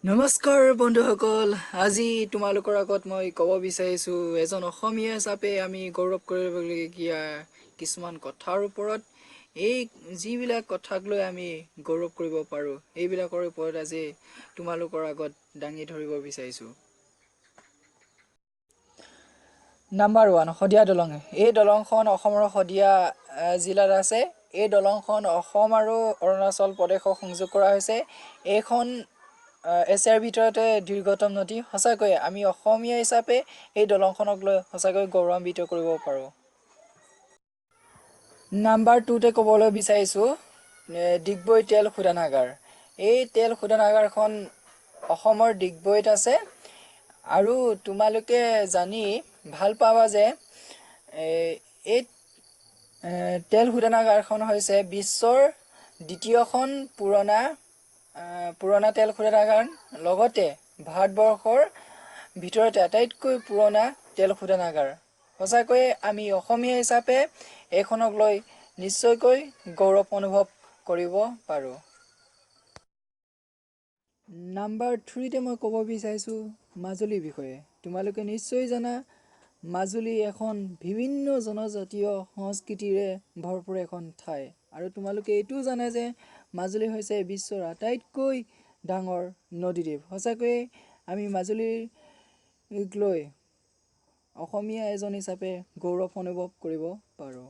নমস্কাৰ বন্ধুসকল, আজি তোমালোকৰ আগত মই ক'ব বিচাৰিছোঁ এজন অসমীয়া হিচাপে আমি গৌৰৱ কৰিবলগীয়া কিছুমান কথাৰ ওপৰত। এই যিবিলাক কথাক লৈ আমি গৌৰৱ কৰিব পাৰোঁ, এইবিলাকৰ ওপৰত আজি তোমালোকৰ আগত দাঙি ধৰিব বিচাৰিছোঁ। নাম্বাৰ 1, শদিয়া দলং। এই দলংখন অসমৰ শদিয়া জিলাত আছে। এই দলংখন অসম আৰু অৰুণাচল প্ৰদেশক সংযোগ কৰা হৈছে। এইখন এছিয়াৰ ভিতৰতে দীৰ্ঘতম নদী। সঁচাকৈয়ে আমি অসমীয়া হিচাপে এই দলংখনক লৈ সঁচাকৈ গৌৰৱান্বিত কৰিব পাৰোঁ। নাম্বাৰ 2তে ক'বলৈ বিচাৰিছোঁ ডিগবৈ তেল শোধনাগাৰ। এই তেল শোধনাগাৰখন অসমৰ ডিগবৈত আছে। আৰু তোমালোকে জানি ভাল পাবা যে এই তেল শোধনাগাৰখন হৈছে বিশ্বৰ দ্বিতীয়খন পুৰণা তেল শোধনাগাৰ, লগতে ভাৰতবৰ্ষৰ ভিতৰতে আটাইতকৈ পুৰণা তেল শোধনাগাৰ। সঁচাকৈয়ে আমি অসমীয়া হিচাপে এইখনক লৈ নিশ্চয়কৈ গৌৰৱ অনুভৱ কৰিব পাৰোঁ। নাম্বাৰ 3তে মই ক'ব বিচাৰিছোঁ মাজুলীৰ বিষয়ে। তোমালোকে নিশ্চয় জানা, মাজুলী এখন বিভিন্ন জনজাতীয় সংস্কৃতিৰে ভৰপূৰ এখন ঠাই। আৰু তোমালোকে এইটোও জানা যে মাজুলী হৈছে বিশ্বৰ আটাইতকৈ ডাঙৰ নদীদ্বীপ। সঁচাকৈয়ে আমি মাজুলীক লৈ অসমীয়া এজন হিচাপে গৌৰৱ অনুভৱ কৰিব পাৰোঁ।